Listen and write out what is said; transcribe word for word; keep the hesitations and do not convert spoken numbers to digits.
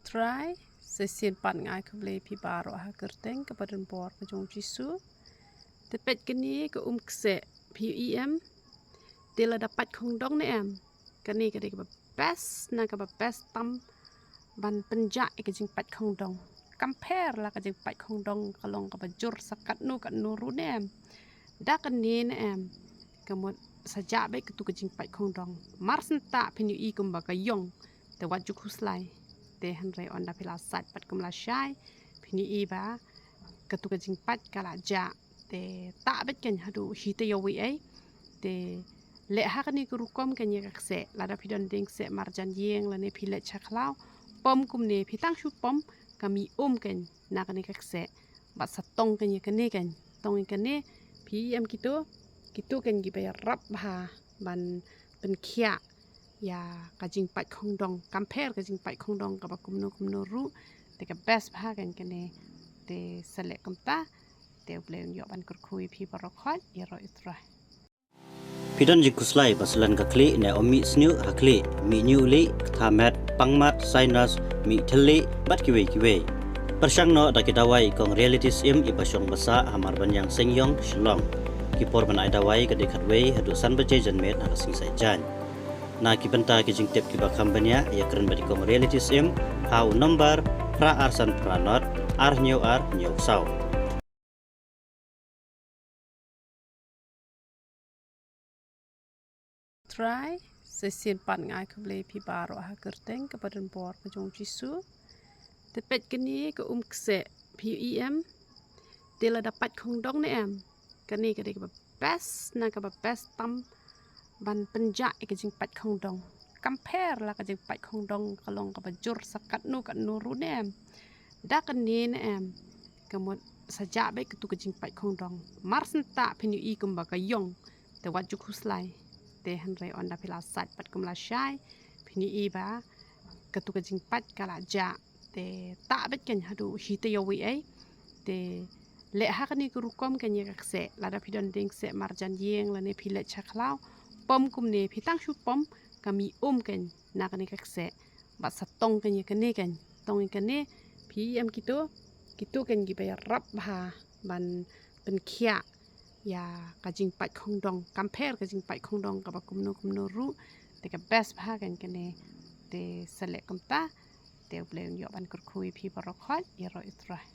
Trai, sa shisien pat nga ai khublei phi baroh ha ka kyrteng kaba donbor ka jong u Jisu. Te peit kane ka um kseh phi ïohi em. Te lada pait khongdong ne em. Kane ka dei kaba best na kaba best tam ban pynjah ïa ka jingpait khongdong. Compare la ka jingpait khongdong ka long kaba jur sa katno katno ruh ne em. Da kane ne em. Ka mut sa jah beit katu ka jingpait khongdong. Mar shen ta phin ïohi kumba ka ïong. Te wat ju khuslai. Te hynrei ynda phi la sait pat kum la shai. Phin ïohi ba katu ka jingpait ka la jah. Te tah beit keiñ haduh shi taïew wei ei. Te leh ha kane ka rukom keiñ ïa ka kseh. Lada phi don dieng kseh marjan ïing lane phi leit sha khlaw. Pom kumne phi tang shu pom ka mih um keiñ na kane ka kseh. Bad sa tong keiñ ïa kane keiñ. Tong ïa kane phi ïohi em kito. Kito keiñ kiba ïarap bha ban pynkhiah ïa ka jingpait khongdong. Compare ka jingpait khongdong kaba kumno kumno ruh. Te ka best bha keiñ kane. Te sa leh kumta. Te U Blei un ïoh ban kyrkhu ïa phi baroh khoit ïaroh ïatrai. Phi don jingkhuslai ba slen ka khlieh ne ym mih sniew ha khlieh, mih ñiuh lieh, ktha met, pang mat, sinus, mih thylliej bad kiwei kiwei. Pyrshang noh da ki dawai kong Reality Syiem iba shong ba sah ha Marbaniang Sengïong, Shillong. Ki por ban ai dawai ka dei khatwei haduh san baje janmiet ha ka sngi Saitjaiñ. Na ki bynta ki jingtip kiba kham bniah ïakren bad i kong Reality Syiem ha u nombar phra ar san phra nod ar hynñiew ar hynñiew saw. Trai, sa shisien pat nga ai khublei phi baroh ha ka kyrteng kaba donbor ka jong u Jisu. Te peit kane ka um kseh phi ïohi em. Te lada pait khongdong ne em. Kane ka dei kaba best na kaba best tam ban pynjah ïa ka jingpait khongdong. Compare la ka jingpait khongdong ka long kaba jur sa katno katno ruh ne em. Da kane ne em. Ka mut sa jah beit katu ka jingpait khongdong. Mar shen ta phin ïohi kumba ka ïong. Te wat ju khuslai. Te hynrei ynda phi la sait pat kum la shai. Phin ïohi ba katu ka jingpait ka la jah. Te tah beit keiñ haduh shi taïew wei ei. Te leh ha kane ka rukom keiñ ïa ka kseh. Lada phi don dieng kseh marjan ïing lane phi leit sha khlaw. Pom kumne phi tang shu pom ka mih um keiñ na kane ka kseh. Bad sa tong keiñ ïa kane keiñ. Tong ïa kane phi ïohi em kito. Kito keiñ kiba ïarap bha ban pynkhiah ïa ka jingpait khongdong. Compare ka jingpait khongdong kaba kumno kumno ruh. Te ka best bha keiñ kane. Te sa leh kumta. Te U Blei un ïoh ban kyrkhu ïa phi baroh khoit ïaroh ïatrai.